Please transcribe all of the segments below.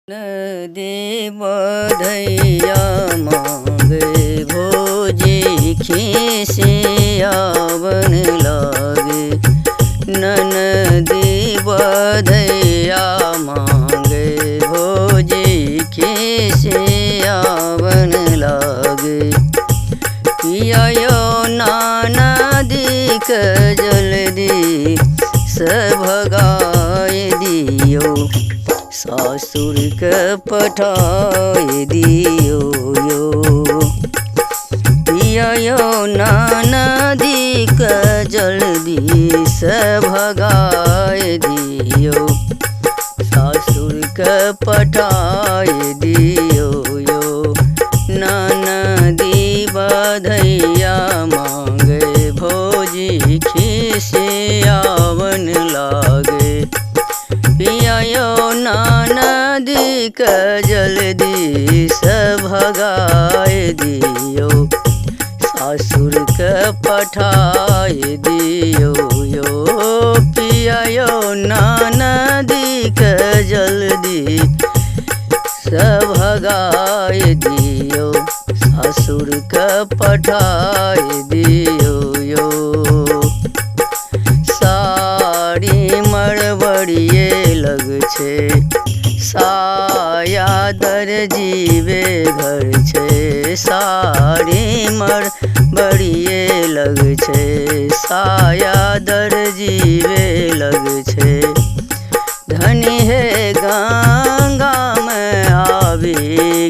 नदी बधैया मांगे भोजी खिसियावन लागे। ननदी बधैया मांगे भोजी खिसियावन लागे। पिया यो नाना दी के जल्दी से भगाए दियो, सासुर के पठाए दियो यो। पिया यो नाना दी के जल्दी से भगाए दियो, सासुर के पठाए दियो यो। नाना दी बधैया मांगे भोजी खिसियावन लागे। पिया यो नाना दी के जल्दी से भगाए दियो, सासुर के पठाए दियो यो। पिया यो नाना दी के जल्दी से भगाए दियो, सासुर के पठाए दियो यो। साड़ी मरबड़िए लग छे, साया दर्जीवे घर छे। साड़ी मरबड़िए लग छे, साया दर्जीवे लग छे। धनी हे गंगा में आबि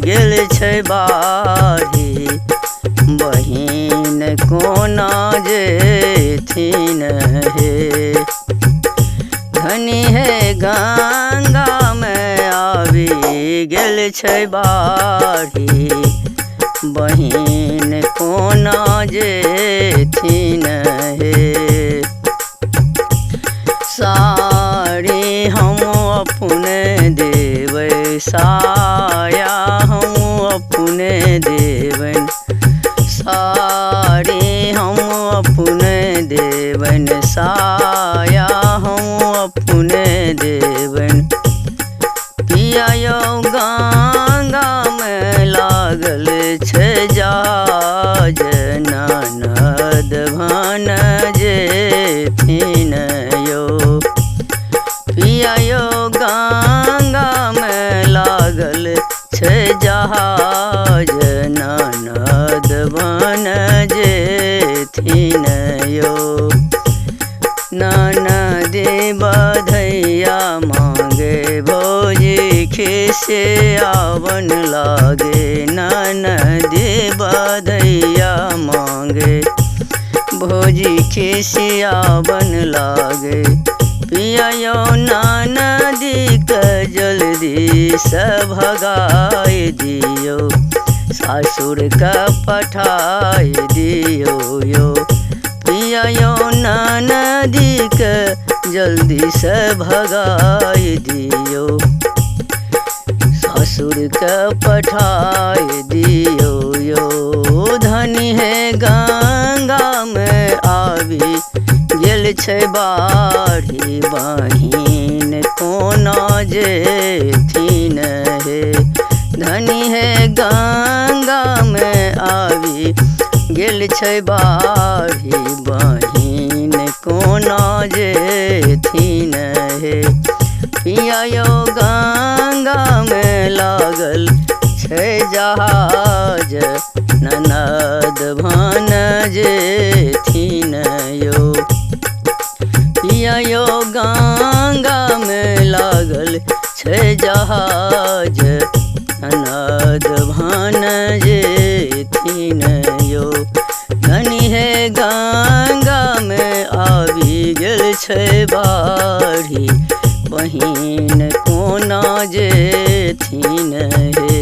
गेल छै बाढ़ी, बहिन कोना जेथिन हे। धनी हे गंगा में आबि गेल छै बाढ़ी, बहिन कोना जेथिन हे। साड़ी हम अपने देबै, साया हम अपने देबनि। साड़ी हम अपने देबनि, साया हम अपने देबनि। पिया यो गंगा में लागल छै जहाज, ननद भान जेथिन यो। पिया यो गंगा में लागल छै जहाज, ननद बन जेथिन यो। ननदी बधैया मांगे भोजी खिसियावन लागे। ननदी बधैया मांगे भोजी खिसियावन लागे। पिया यो नाना दी के जल्दी से भगाए दियो, सासुर के पठाए दियो यो। पिया यो नाना दी के जल्दी से भगाए दियो, सासुर के पठाए दियो यो। धनी हे गंगा में आबि गेल छै बाढ़ी, बहिन कोना जेथिन हे। धनी हे गंगा में आबि गेल छै बाढ़ी, बहिन कोना जेथिन हे। पिया यो गंगा में लागल छै जहाज, ननद भान जेथिन यो। पिया यो गंगा में लागल छै जहाज, ननद भान जेथिन यो। धनी हे गंगा में आबि गेल छै बाढ़ी, बहिन कोना जेथिन हे।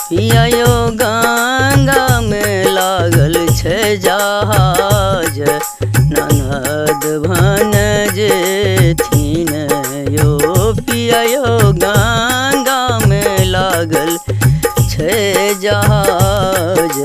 पिया यो गंगा में लागल छै जहाज, ननद भान जेथिन यो। पिया यो गंगा में लागल छै जहाज,